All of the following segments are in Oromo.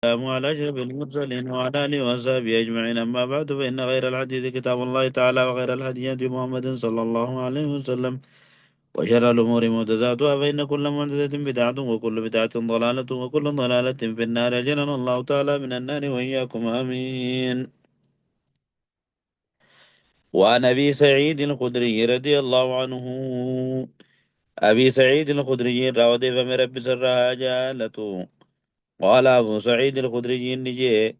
والسلام على أشرف المرسلين وعلى آله وصحبه أجمعين. أما بعد، فإن غير الحديث كتاب الله تعالى، وخير الهدي هدي محمد صلى الله عليه وسلم، وشر الأمور محدثاتها، فإن كل محدثة بدعة، وكل بدعة ضلالة، وكل ضلالة في النار. أجرنا الله تعالى من النار وإياكم، آمين. وعن أبي سعيد الخدري رضي الله عنه، أبي سعيد الخدري راودي فمن رب سرها جالته. قال أبو سعيد الخدري نجي،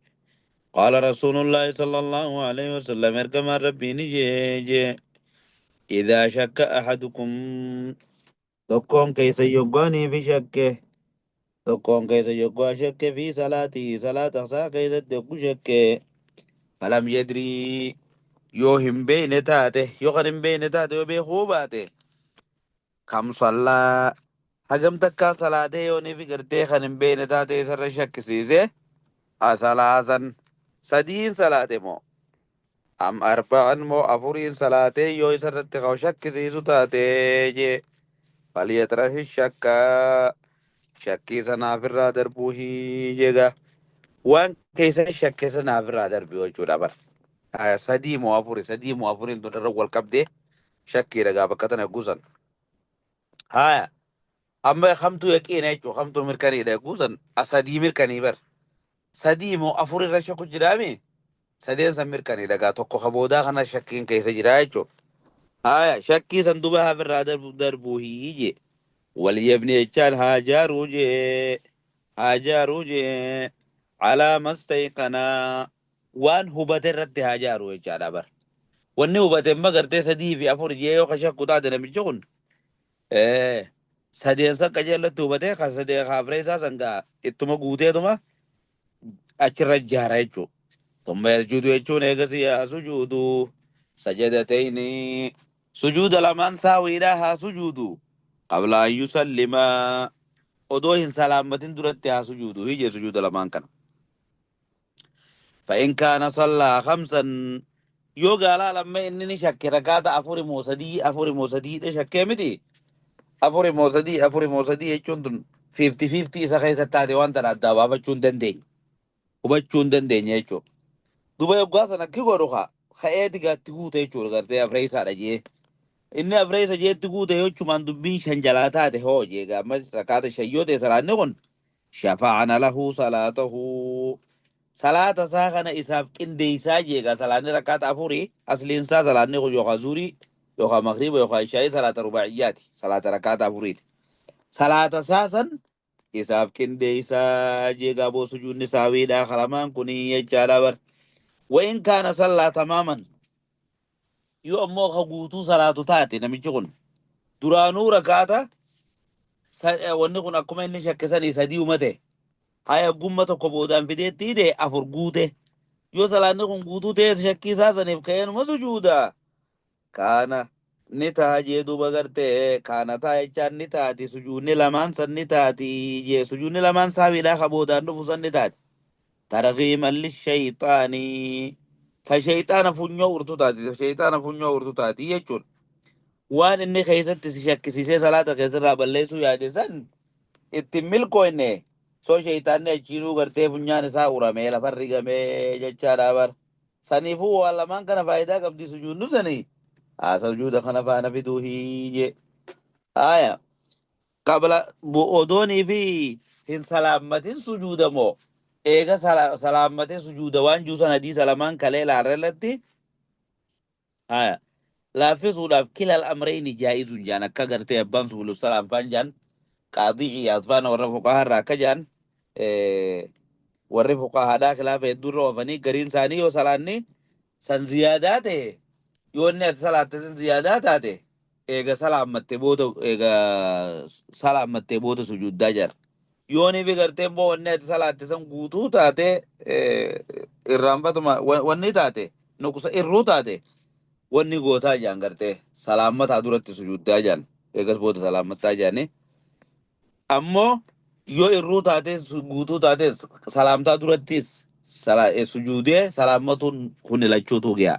قال رسول الله صلى الله عليه وسلم، اركم ربي نجي جي، إذا شك أحدكم، تكون كيس يغني في شكه، تكون كيس يغوى شك في صلاته، صلاة سا كيس تكو شك، فلم يدري، يوهم بين تاته يغنم بين تاته وبيخوباته كم صلى، hagam takkaa salaatee yoonii fi gartee kan hin beekne taate isarra shakkisiise, asalaasan sadiin salaate moo am arba'an moo afuriin salaatee yoo isarratti kan shakkisiisu taate jee, falyatrahi shakka, shakkii sanaaf irraa darbuu jeega, waan keessa shakke sanaaf irraa darbuu jechuudha bara. Sadii moo afuri, sadii moo afuriin tun irra wal qabdee shakkiidha gaafa akka tana guusan. Haya, amma kamtu yaqiina jechuudha, kamtu mirkaniidha guusan, sadii mirkanii bar, sadii moo afur irra shakku jiraami, sadeen san mirkaniidha gaa, tokko ka boodaa kana shakkiin keessa jira jechuudha. Haya, shakkii san duba hafirraa darbuu hiije, walyabni jechaan haa jaaruu jee, haa jaaruu jee, calaa mastayqanaa, waan hubate irratti haa jaaruu jechaadha bar. Wanni hubate amma gartee sadii fi afur jee yoo ka shakku taate namichi kun sadeen san qajeelatti hubatee kan sadeen kaafree isaa san gaa ittuma guuteetuma achirra jaara jechuudha. Tumma yasjudu jechuun eegasii haa sujuudu sajadatayni, sujuuda lamaan saawiidhaa haa sujuudu, qabla an yusallima, odoo hin salaammatin duratti haa sujuudu hije sujuuda lamaan kana. فإن كان صلى خمسا، yoo gaalaa lamma inni ni shakke rakaata afuri moo sadii, afuri moo sadii dha shakkee miti, afuri moo sadii, afuri moo sadii jechuun tun 50-50 isa keessa taate, waan tana addaa baafachuu hin dandeenye, hubachuu hin dandeenye jechuudha. Duba yoggaa sana akki godhu kaa ka'eeti gaatti guute jechuudha, gartee afreessaadha jee. Inni afreessa jeetti guute jechumaan dubbiin shan jalaa taate hoo jee, gaamma rakaata shan yoo ta'e salaanni kun, shafa'ana lahu salaatahu, salaata isaa kana isaaf qindeessaa jeega. Salaanni rakaata afurii asliin isaa, salaanni kun yookaan zuurii yookaan magriiba yookaan ishaayii, salaata rubaaciyyaati, salaata rakaata afuriiti. Salaata isaa san isaaf qindeessaa jeegaa boo sujuudni saawiidhaa kalamaan kunii jechaadha bar. وإن كان صلى تماما، yoo ammoo ka guutuu salaatu taate namichi kun duraanuu rakaata wanni kun akkuma inni shakkisanii sadii umate, haya gumma tokko boodaan fideetti hidhe afur guute, yoo salaanni kun guutuu ta'e shakkii isaa saniif ka'eenuma sujuuda kaana ni ta'a jee. Duuba gartee kaana ta'a jechaan ni taati, sujuudni lamaan san ni taati jee, sujuudni lamaan saawiidhaa ka boodaan dhufu san ni taati, targhiiman lishayxaanii, ta shayxaana funyoo urtu taati, shayxaana funyoo urtu taati jechuudha. Waan inni keessatti si shakkisiisee salaata keessarraa balleessuu yaade san ittiin milkooyne, soo shayxaanni achiinuu gartee funyaan isaa uramee lafa rigamee jechaadha bar. Saniifuu waan lamaan kana faayidaa qabdi sujuudnu sanii haa sujuuda kana faana fiduu hiije. Haya, qabla odoonii fi hin salaammatin sujuuda moo eega salaammatee sujuuda waan juusan hadiisa lamaan kalee laarrellatti, haya, laaffisuudhaaf kilal amreyni jaa'izun jaan, akka gartee abbaan subulu salaam faan jaan, qaadii Iyaaz faana warra fuqahaa irraa akka jaan, warri fuqahaadhaa khilaafa hedduurra oofanii, gariin isaanii yoo salaanni san ziyaadaa ta'e, yoo inni ati salaatte san ziyaadaa taate, eega salaammattee booda, eega salaammattee booda sujuuddaa jira. Yoo ni fi gartee immoo wanni ati salaatte san guutuu taate, irraanfatuma wanni taate nuqsa irruu taate, wanni gootaa jaan gartee salaammataa duratti sujuuddaa jaan, eegas booda salaammattaa jaani. Ammoo yoo irruu taates guutuu taates salaamtaa durattis sujuudee salaammatuun kun lachuutu ga'a.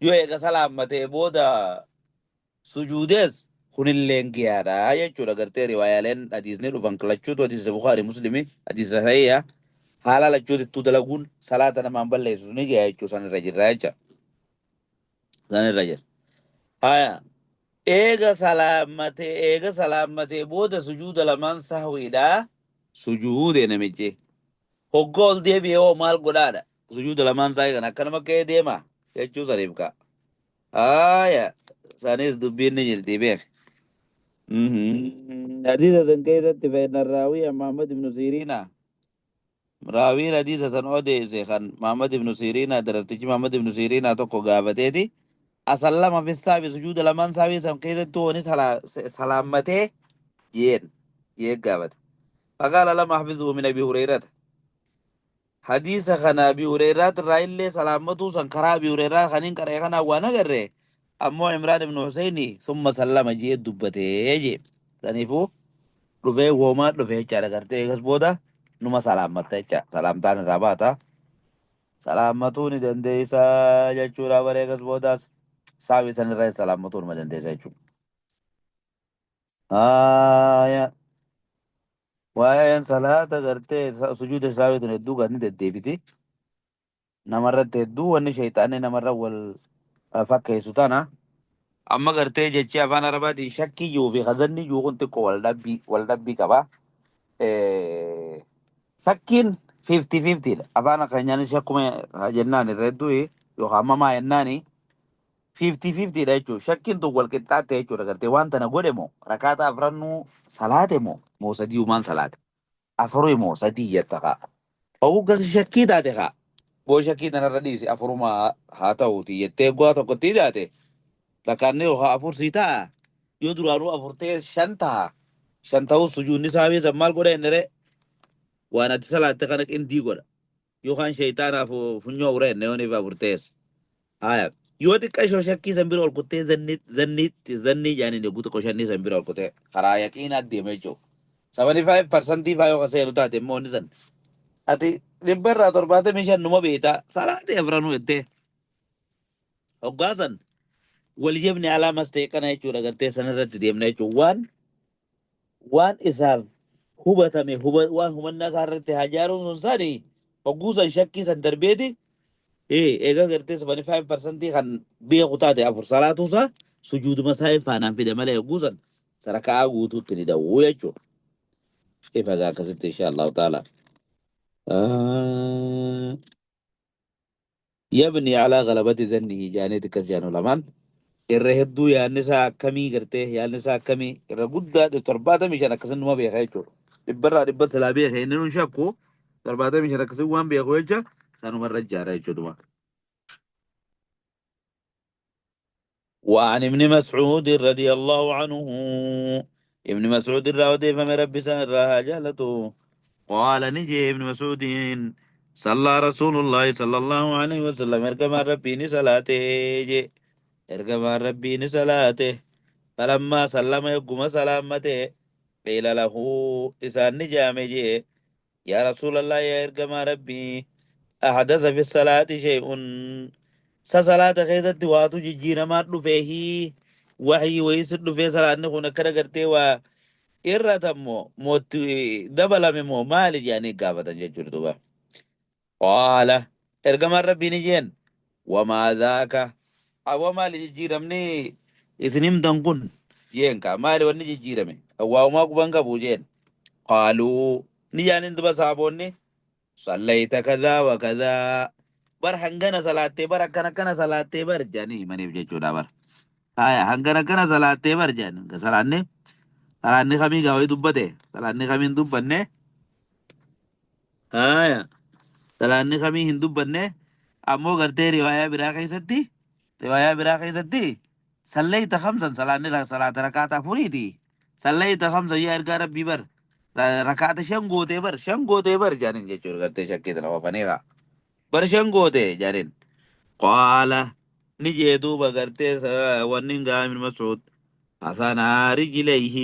Yoo eega salaammatee booda sujuudees kunilleen gahaadha jechuudha. Gartee riwaayaaleen hadiisni dhufan lachuutu hadiisa Bukhari Muslimi, hadiisa sahiha. Haala lachuutittuu dalaguun salaata namaan balleessu ni gaha jechuu san irra jirra jecha. San irra jira. Haya. Eega salaammatee booda sujuuda lamaan sahwiidha. Sujuude namichi. Hoggaa ol deebi'ee hoo maal godhaadha? Sujuuda lamaan sahwii kana akkanuma ka'ee deema jechuu saniif ka'a. Haya. Sanis dubbiin ni jirti beek. Hadiisa san keessatti فإن الراوي محمد بن سيرين raawiin hadiisa san odeesse kan Muhammad ibn Siriina darastichi Muhammad ibn Siriina tokko gaafateeti. أسلم في السهو sujuuda lamaan sahwii san keessatti woni salaammatee jeen jeen gaafate. فقال لم أحفظه من أبي هريرة. Hadiisa kana Abi Hureyraat irraa illee salaammatuu san karaa Abi Hureyraa kaniin qara'e kana waan agarre ammoo Imraan ibn Huseyni ثم سلم jee dubbatee jee. Saniifuu dhufee woomaa dhufee jechaadha gartee eegas booda numa salaammatta jecha salaamtaan irraa baata. Salaammatuu ni dandeessaa jechuudha bara eegas boodaas sahwii san irraa salaammatuu numa dandeessa jechuudha. Haaya. Waa'een salaata gartee sujuuda sahwii tun hedduu kan deddeebiti. Namarratti hedduu wanni shayxaanni namarra wal fakkeessu tana. Amma gartee jechi afaan Arabaatiin shakkii jiru fi hazanni jiru kun xiqqoo wal dhabbii qaba. Shakkiin 50-50 dha. Afaan keenyaanis shakkuma jennaan irra hedduu yookaan mamaa jennaani 50-50 dha jechuudha. Shakkiin tun wal qixxaatte jechuudha gartee waan tana godhe moo rakaata afrannuu salaate moo sadii umaan salaate afurii moo sadii jetta kaa. Obuu gasi shakkii taate kaa. Boo shakkii tanarra dhiisi afuruma haa ta'uuti jettee gu'aa tokkotti taate rakkaanni yookaan afur sii ta'a yoo duraanuu afur ta'e shan ta'a. Shan ta'uu sujuudni sahwii san maal godha inni ree waan ati salaatte kana qindii godha yookaan shayxaanaaf funyoo ura inni yoon afur ta'es. Haya. Yoo xiqqashoo shakkii san bira ol kuttee zanni zanni zanni jaaniin yogguu xiqqoo shannii san bira ol kuttee karaa yaqiinaa deema jechuudha. 75% faa yoo seenu taate immoo inni san. Ati 75% numa beektaa salaatee afranuu jettee. Hoggaa san wal jabni alaamas ta'e kana jechuudha gartee sanarratti deemna jechuudha. Waan isaaf hubatame waan hubannaa isaa irratti haa jaaruun sun sani hogguu san shakkii san darbeeti. Egaa gartee 75% kan beeku taate afur salaatuusaa sujuuduma isaa faanaan fide malee hogguu san sarakaa guutuutti ni dawwuu jechuudha. Ifa gaa akkasitti insha Allahu ta'ala. يبني على غلبة ظنه jaaniiti akkas jaanu lamaan. Irra hedduu yaadni isaa akkamii gartee yaadni isaa akkamii irra guddaa 75 akkasin numa beeka jechuudha. 100% silaa beeka inni nun shakku 75 akkasin waan beeku jecha sanumarra ijaara jechuudha. وعن ابن مسعود رضي الله عنه ابن مسعود راودي فمن ربي سنراها جالته قال نجي ابن مسعود صلى رسول الله صلى الله عليه وسلم ergamaan Rabbii ni salaate je ergamaan Rabbii ni salaate فلما سلم yogguma salaammate قيل له isaan ni jaame je يا رسول الله يا ergamaa Rabbii أحدث في الصلاة شيء sa salaata keessatti waatu jijjiiramaa dhufeehi waxii wayisi dhufee salaanni kun akkana gartee waa irratammoo mootti dabalame moo maali jedhanii gaafatan jechuudha duuba. قال ergamaan Rabbii ni jeen وما ذاك awwa maali jijjiiramni isin himtan kun jeen ka maali wanni jijjiirame waa'umaa quban qabu jeen. قالوا ni jaanin duba saaboonni صليت كذا وكذا bar hangana salaattee bar akkana akkana salaattee bar jedhanii himaniif jechuudha bar. Haya hangana akkana salaattee bar jedhan salaanni kamii gaawee dubbate salaanni kamii hin dubbanne. Haya salaanni kamii hin dubbanne ammoo gartee riwaayaa biraa keessatti صليت خمسا salaanni salaata rakaata afuriiti. صليت خمسا yaa ergaa Rabbii bar rakaata shan gootee bar shan gootee bar jedhaniin jechuudha gartee shakkii tana oofaniifa. Bar shan gootee jedhaniin. قال ni jee duuba gartee wanni gaa Ibn Mas'ud فثنى رجليه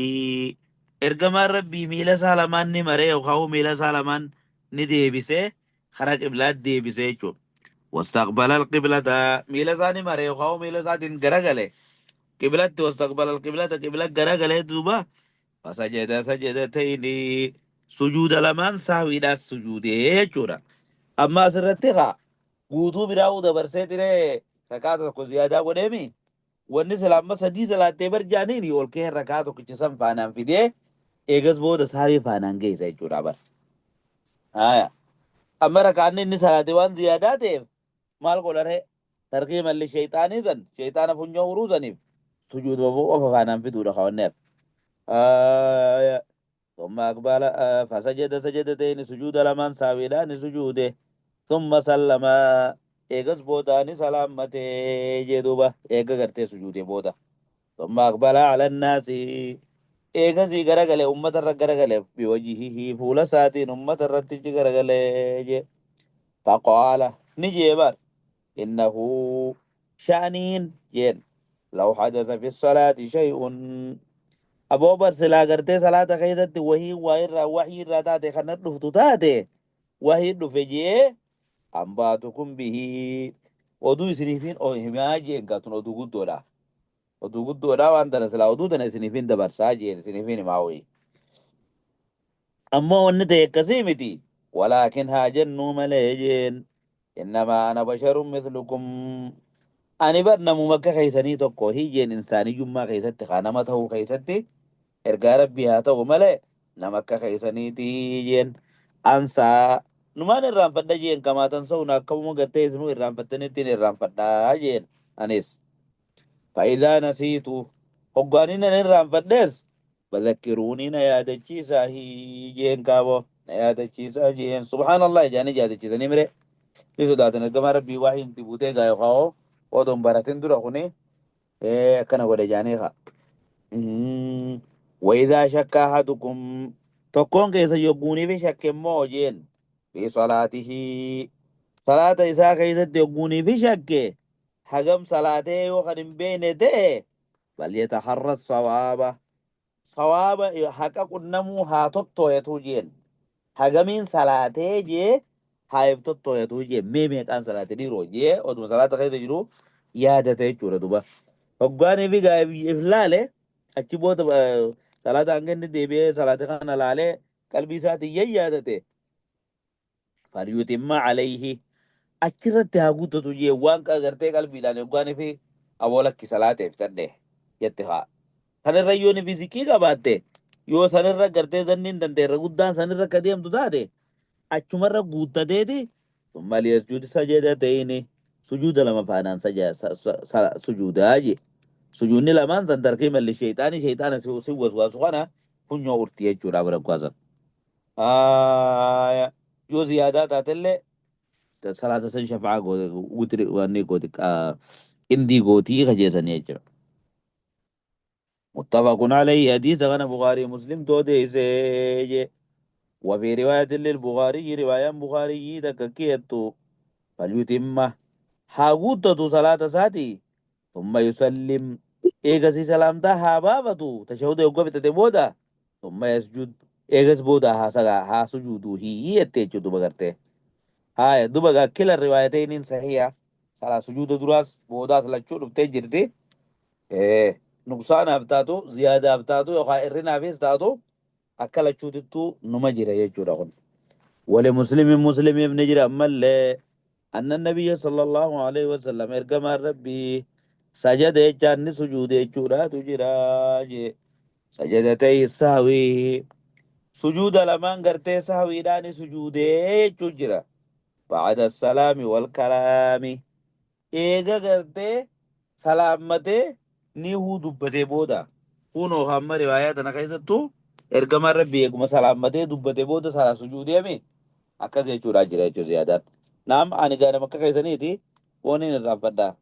ergamaan Rabbii miila isaa lamaan ni maree yookaan miila isaa lamaan ni deebisee karaa qiblaatti deebisee jechuudha. واستقبل القبلة miila isaa ni maree yookaan miila isaatiin garagale qiblatti واستقبل القبلة qibla garagalee duuba فسجد سجدتين Sujuuda lamaan sahwiidhaas sujuudee jechuudha. Amma asirratti haa guutuu biraa dabarsee tiree rakaata tokko ziyaadaa godheemi. Wanni sila amma sadii salaattee barjaaniin ol ka'ee rakaa tokkicha san faanaan fidee eegas booda sahwii faanaan geessa jechuudha bar. Haya. Amma rakaanni inni salaate waan ziyaadaa ta'eef maal godhare? Tarkiiman li shayxaanii san shayxaana funyoo uruu saniif sujuuduma qofa faanaan fiduudha kawanneef. Haya. ثم أقبل فسجد سجدتين، سجود لمن ساويدان سجوده، ثم سلم، إيغس بوداني سلامته جدوبا إيغا غرتي سجوده بودا. ثم أقبل على الناس، إيغس غرغله أمة الرغرغله، بوجهه فول ساتين أمة الرتج غرغله، فقال نجيبر إنه شأنين جين لو حدث في الصلاة شيء. Aboo bar silaa gartee salaata keessatti wahii waa irraa wahii irraa taate kana dhuftu taate wahii dhufe jee ambaatukum bihii oduu isiniifin himaa jeen gaatun oduu guddoodha. Oduu guddoodha waan tana silaa oduu tana isiniifin dabarsaa jeen isiniifin himaa wayii. Ammoo wanni ta'e akkasii miti. Walaakin haa jennuu malee jeen innamaa ana basharun mithlukum, ani bar namuma akka keessanii tokko hiyyeen insaaniyyummaa keessatti haa nama ta'uu keessatti ergaa rabbii haa ta'u malee nama akka keessaniiti jeen ansaa numaan irraanfadha jeen kamaatan sa'uun akkamuma gartee isinuu irraanfattanittiin irraanfadhaa jeen anis. Faayidaa nasiitu hoggaanii nan irraanfadhees fadhakkiruunii na yaadachiisaa jeen kaaboo na yaadachiisaa jeen. Subhaanallah jaanii yaadachiisanii mire ni sodaatan ergamaa rabbii waa hin buutee gaayo kaa'oo odoon baratin dura kuni akkana godhe jaanii kaa. وإذا شك أحدكم tokkoon keessa yogguunii fi shakke immoo jeen fi salaatihi salaata isaa keessatti yogguunii fi shakke hagam salaatee yoo kan hin beekne ta'e falyataharra sawaaba, sawaaba haqa qunnamuu haa tottooyatu jeen, hagamiin salaatee jee haa if tottooyatu jee, mee meeqaan salaate dhiiroo jee oduma salaata keessa jiru yaadate jechuudha duba hoggaanii fi gaa if laale achi booda salaata hanga inni deebi'ee salaata kana laalee qalbii isaatiin yayyaadate falyutimma alayhi achirratti haa guuttatu jee waan agartee qalbiidhaan yoggaanii fi aboo lakki salaateef tadhe jette haa sanirra yoo ni fiizikii qabaatte yoo sanirra gartee zanniin dandeerra guddaan sanirra akka deemtu taate achumarra guuttateeti summa liyasjud sajadatayni sujuuda lama faanaan sujuudaa jee. Sujuudni lamaan san tarkiiman li shayxaani shayxaana si waswaasu kana funyoo urti jechuudha bira gwaasan. Yoo ziyaadaa taatellee salaata san shafaa goote witri wanni goote indii gootii kajeessanii jechuudha. متفق عليه، حديث غنى بخاري مسلم توديسي. وفي رواية للبخاري، رواية بخاري تككيتو فليتم حاغوتة صلاة ساتي ثم يسلم، إيغسي سلامتا هابابتو تشهد يوقف تتبودا، ثم يسجد، إيغس بودا ها سغا ها سجوده هي يتيجو دوبا. هاي دوبا كلا الروايتين صحيحة، صلاة سجود دراس بودا صلاة شو تجرتي إيه نقصان أبتاتو زيادة أبتاتو يوقع إرنا فيس تاتو akka lachuutittuu numa jira jechuudha kun. ولمسلم، مسلم ابن جرى أما أن النبي صلى الله عليه وسلم إرجما ربي سجد جان سجود جورا تجرا سجدتي السهوي سجود لمن قرتي سهوي داني سجود تجرا بعد السلام والكلام، إيغا قرتي سلامتي نيهو دبتي بودا. كونو هم رواياتنا كيستو ergamaan rabbii eeguma salaammatee dubbatee booda salaa sujuudeemi akkas jechuudha jira jechuudha ziyaadaan. Naam ani gaanama akka keessaniiti waan hin irraanfadhaa.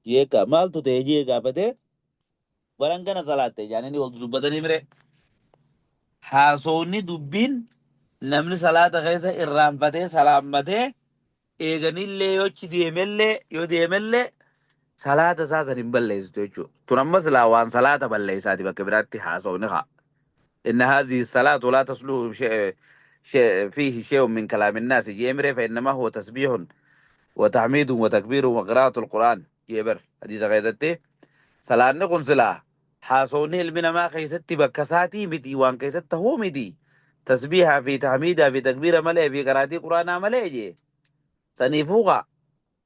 Jeeka maaltu ta'e jee gaafatee baran kana salaatte jaanii wal dubbatanii mire. Haasofni dubbiin namni salaata keessa irraanfatee salaammatee eeganillee yoo achi deemellee yoo deemellee salaata isaa san hin balleessitu jechuudha. Tun amma silaa waan salaata balleessaati bakka biraatti haasofni haa. إن هذه الصلاة لا تصلح شيء شيء فيه شيء من كلام الناس يمر، فإنما هو تسبيح وتحميد وتكبير وقراءة القرآن يبر حديث غيزتي صلاة نقول صلاة حاسوني المنا ما خيستي بكساتي متي وان كيست هو متي. Tasbiihaa fi tahmiidaa fi takbiira malee fi qaraatii quraanaa malee jee. Saniifuu kaa.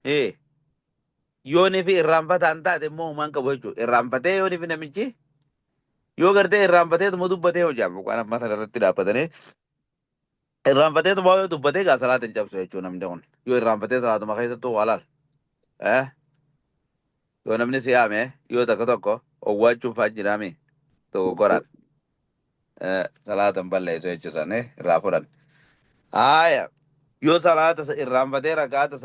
Ee. Yooni fi irraanfataan taate immoo humaan qabu jechuudha. Irraanfatee yooni fi namichi yoo gartee irraanfateetuma dubbatee hojii waan amma sana irratti dhaabbatanii irraanfateetuma yoo dubbatee gaa salaata hin cabsu jechuudha namni kun. Yoo irraanfatee salaatuma keessattuu halaal. Eh? Yoo namni si yaame yoo takka tokko owwaachuun fa'aa jiraame dogoggoraan salaata hin balleessu jechuudha isaanii irraa fudhan. Haaya. Yoo salaata irraanfatee rakaata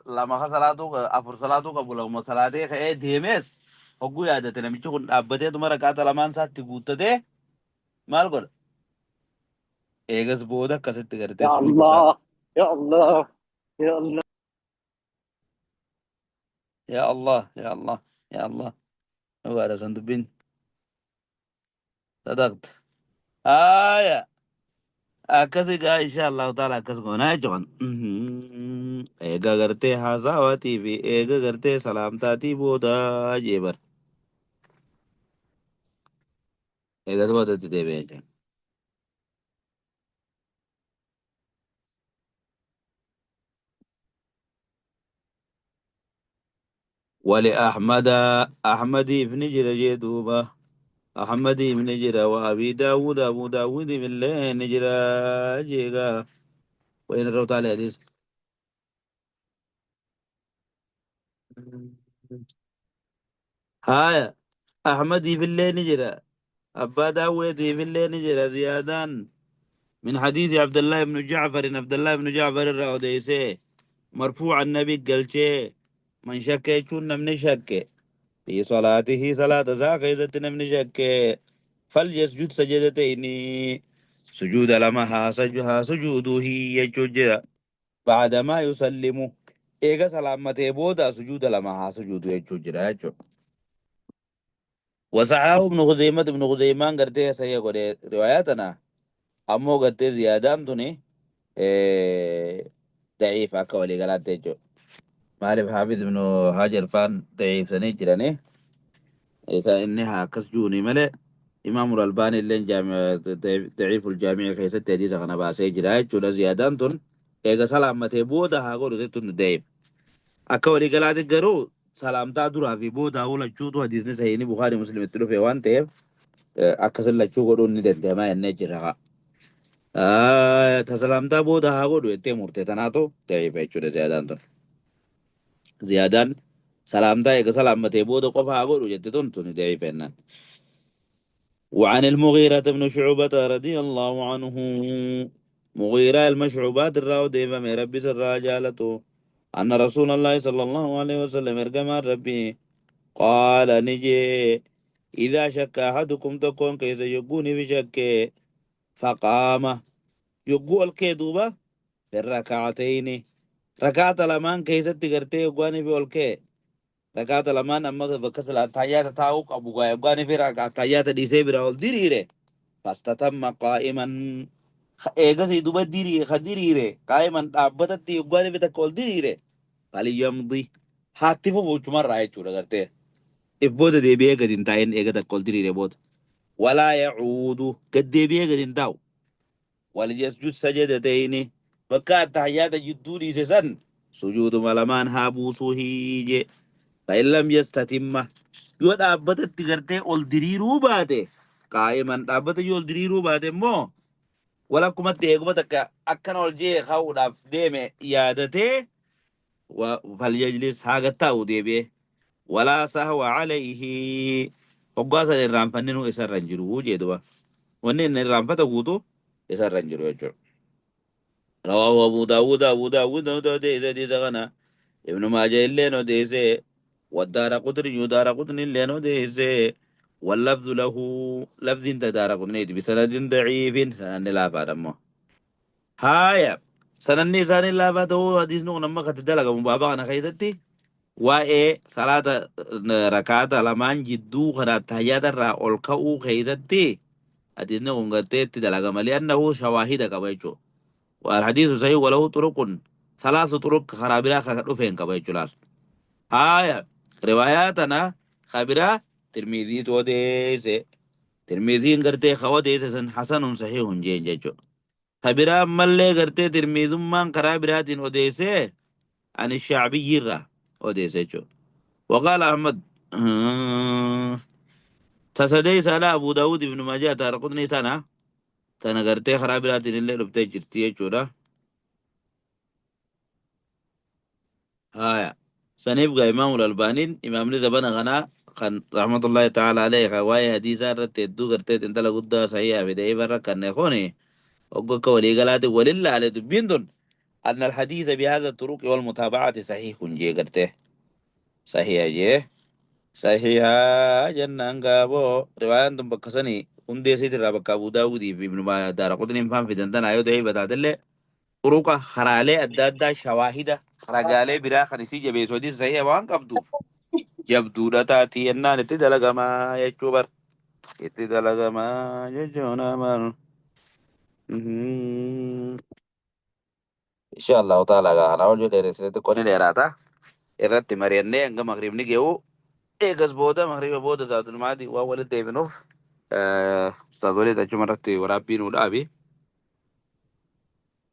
lama ka salaatuu afur salaatuu qabu lama salaatee ka'ee deemees hogguu yaadate namichi kun dhaabbateetuma rakaata lamaan isaatti guuttatee maal godha? Eegas booda akkasitti gartee Ya sujuuda isaa. Allah, Ya Allah, Ya Allah. Ya Allah, ya Allah, ya Allah. Dhugaadha san dubbiin. Sadaqta. Haaya. Akkas egaa insha Allahu taala akkas goonaa jechuun. Eega gartee haasawaatii fi eega gartee salaamtaatii booda jee bar. Eegas boodatti deebi'ee jechuudha. Wali Ahmada Ahmadiif ni jira jee duuba. Ahmadiif ni jira wa Abi Daawud Abu Daawudiif illee ni jira jeegaa. Wayin irra utaalee hadiis. Haaya Ahmadiif illee ni jira. Abbaa Daawudiif illee ni jira ziyaadaan. من حديث عبد الله بن جعفر عبد الله بن جعفر الرأوديسي مرفوع النبي قال شيء من شك يكون من شك في صلاته صلاة ذاك من شك فليسجد سجدتين سجود لما سجها سجوده يجوج بعد ما يسلم إيجا سلامته بودا سجود لما سجوده يجوج وسعاه ابن خزيمة ابن خزيمة قرتيه سيقول رواياتنا ammoo gartee ziyaadaan tuni daciif akka walii galaatti jechuudha. Maaliif Hafiz ibnu Hajar faan daciifsanii jiranii isa inni haa akkas juuni malee Imaamul Albaanii illeen daciiful jaami'a keessatti hadiisa kana baasee jira jechuudha. Ziyaadaan tun eega salaammatee booda haa godhu tun daciif. Akka walii galaatti garuu salaamtaa duraa fi booda lachuutu hadiisni sahiini Bukhaarii Musliimitti dhufe waan ta'eef akkasin lachuu godhuun ni danda'ama jennee jira. Ta salaamtaa booda haa godhu jettee murtee tanaatu daciifa jechuudha ziyaadaan tun. Ziyaadaan salaamtaa eega salaammatee booda qofa haa godhu jette tun tuni daciifa jennaan. وعن المغيرة بن شعبة رضي الله عنه مغيرة المشعوبات الراودي فمن ربي سر جالته أن رسول الله صلى الله عليه وسلم ارجم ربي قال نجي إذا شك أحدكم تكون كيس يكون بشك فقام يقول كيدوبة في الركعتين ركعة لمان كيس تقرتي يقواني في الكي ركعة لمان أما بكسل التحيات تاوك أبو غايب يقواني في ركعة التحيات دي سيبرا والديريري فاستتم قائما إيغا سيدوبة ديري خديريري قائما أبتت يقواني في تكول ديريري فليمضي هاتفو بوچمر راي چورا غرتي إفبود دي بيه قد انتاين إيغا تكول ديريري بود ولا يعود قد دي بيه قد انتاو وليسجد سجدتين بكا التحيات جدودي سسن سجود ملمان هابوسو هيجي فإن لم يستتم يو dhaabbatatti gartee ol diriiruu baate qaa'iman dhaabbata yoo ol diriiruu baate immoo walakkumatti eeguma takka akkana ol jee ka'uudhaaf deeme yaadatee falyajlis haa gattaa'u deebi'ee walaa sahwa alayhi hoggaa san irraanfanninuu isarra hin jiru jee duba wanni inni irraanfata guutu isarra hin jiru jechuudha. رواه أبو داود أبو داود أوديس حديث غنا ابن ماجه اللين أوديس والدار قطني دار قطني اللين أوديس واللفظ له لفظ انت دار قطني بسند ضعيف سند لا فارمه هايا سند سند لا فاتو حديث نو نما كتدلق مبابا أنا خيستي waa'ee salaata rakaata lamaan jidduu kana tahiyaata irraa ol ka'uu keessatti hadiisni kun gartee itti dalagama li'annahu shawaahida qaba jechuudha. والحديث صحيح وله طرق ثلاث طرق خرابرا خدفين قبا جلال آية رواياتنا خبرا ترمذي توديس ترمذي غرتي خوديس سن حسن صحيح جين جيجو. Ta biraa ammallee gartee Tirmiizummaan karaa biraatiin odeessee ani Shacbiyyirraa odeesse jechuudha. وقال أحمد تسدي سالة أبو داود بن ماجه تارقطني تنا تنا قرتي خراب راتين اللي ربتي جرتي جودا. آية سنبقى إمام الألباني إمام زبنا غنا كان رحمة الله تعالى عليه واي حديثة رتي دو قرتي انت لقد صحيح في ده برا كان يخوني وقوك ولي قالت ولله على دبيندون أن الحديث بهذا الطرق والمتابعة صحيح جي قرتي صحيح جي صحيح جنان قابو رواية أنتم بكسني هندي سيد رابك أبو داود ابن ما دار قطني فهم في دندن أيو دعي بتعدل طرق خرالي أدادا شواهد خرقالي برا خنسي جبي سودي صحيح وان قبضو جبدو رتاتي أنان اتدلق ما يجبر اتدلق ما يجونا من إن شاء الله تعالى أنا أقول لك كوني ليراتا irratti mari'annee hanga magriibni ge'u eegas booda magriiba booda zaadul maadii waan walitti deebinuuf ustaaz waliin achuma irratti waraabbii nuu dhaabi.